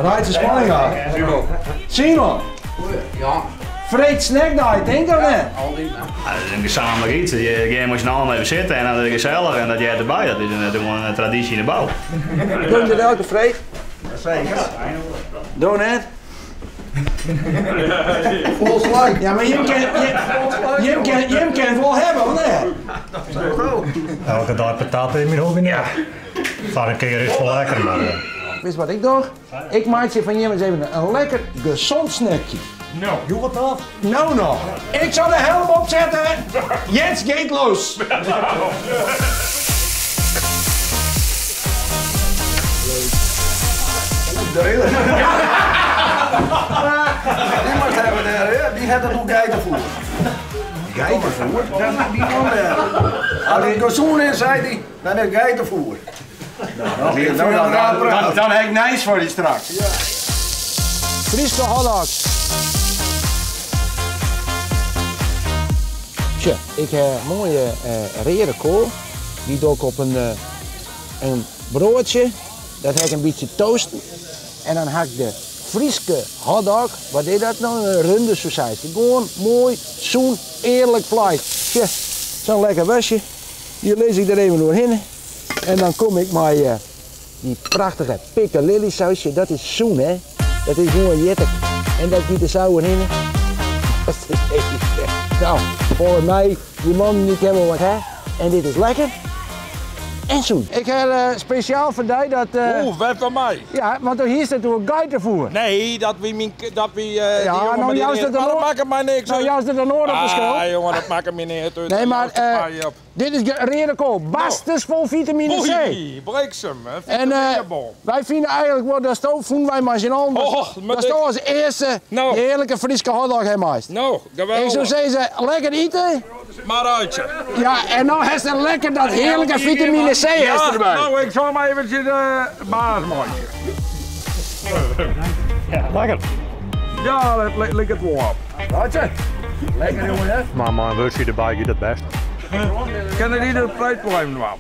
Reitse Spanninga. Simon. Ja. Freed snackdei, tink of net? Altyd. Ja, dat is in gezamenlijk iets. Je gaat met z'n allen even zitten en dan is het gezellig en dat jij erbij. Dat is een traditie in de bouw. Doen je dat elke freed? Zeker. Doe net. Volslag. Ja, maar Jim kan het wel hebben, of niet? Elke dag patat in mijn hoofd. Ja. Voor een keer is het wel lekker, maar... Weet je wat ik doe? Ik maak je van Jim eens even een lekker gezond snackje. Nou, doe wat af. Nou nog. Ik zal de helm opzetten. Jens gaat los. Die moet hebben daar, hè? Die heeft het ook geitenvoer. Geitenvoer? Dat is die man daar. Als het gezond is, zei hij, dan is het geitenvoer. Nou, dan heb ik nice voor die straks. Ja. Friese hotdogs. Tja, ik heb mooie rere kool. Die doe ik op een broodje. Dat heb ik een beetje toasten. En dan hak ik de Friese hotdog. Wat is dat nou? Een runde sausage. Gewoon mooi, zoen, eerlijk vlees. Tja, zo'n lekker wasje. Hier lees ik er even doorheen. En dan kom ik met die prachtige piccalilli sausje. Dat is zoen, hè? Dat is gewoon jettig. En dat giet de sauer in. Nou, volgens mij, die man die hebben wat, hè? En dit is lekker. En zoen. Ik heb speciaal voor die dat... Oeh, wat van mij? Ja, want hier staat door geitenvoer. Nee, dat we mijn... Dat we, ja, die jongen nou juist dat maar dat maakt mij niks Nou uit. juist dat er noord op de schuld. Ah, jongen, dat maakt me niet uit. Nee, maar dit is rere kool. Bastus vol vitamine C. Oei, bliksem, hè. En wij vinden eigenlijk, wat dat stof voelen wij maar zijn handen. Oh, maar dat is toch als eerste nou. die heerlijke Friese hotdog helemaal. Nou, geweldig. Ik zou zeggen, lekker eten. Maar uit. Ja, en nou heeft ze lekker dat heerlijke vitamine C ja, erbij. Nou, ik zal maar eventjes de baas maken. Ja, lekker. Ja, dat ligt het wel op. Lekker. Lekker jongen, hè? Maar een worstje erbij gaat het best. Kan er ieder prijsprobleem nog?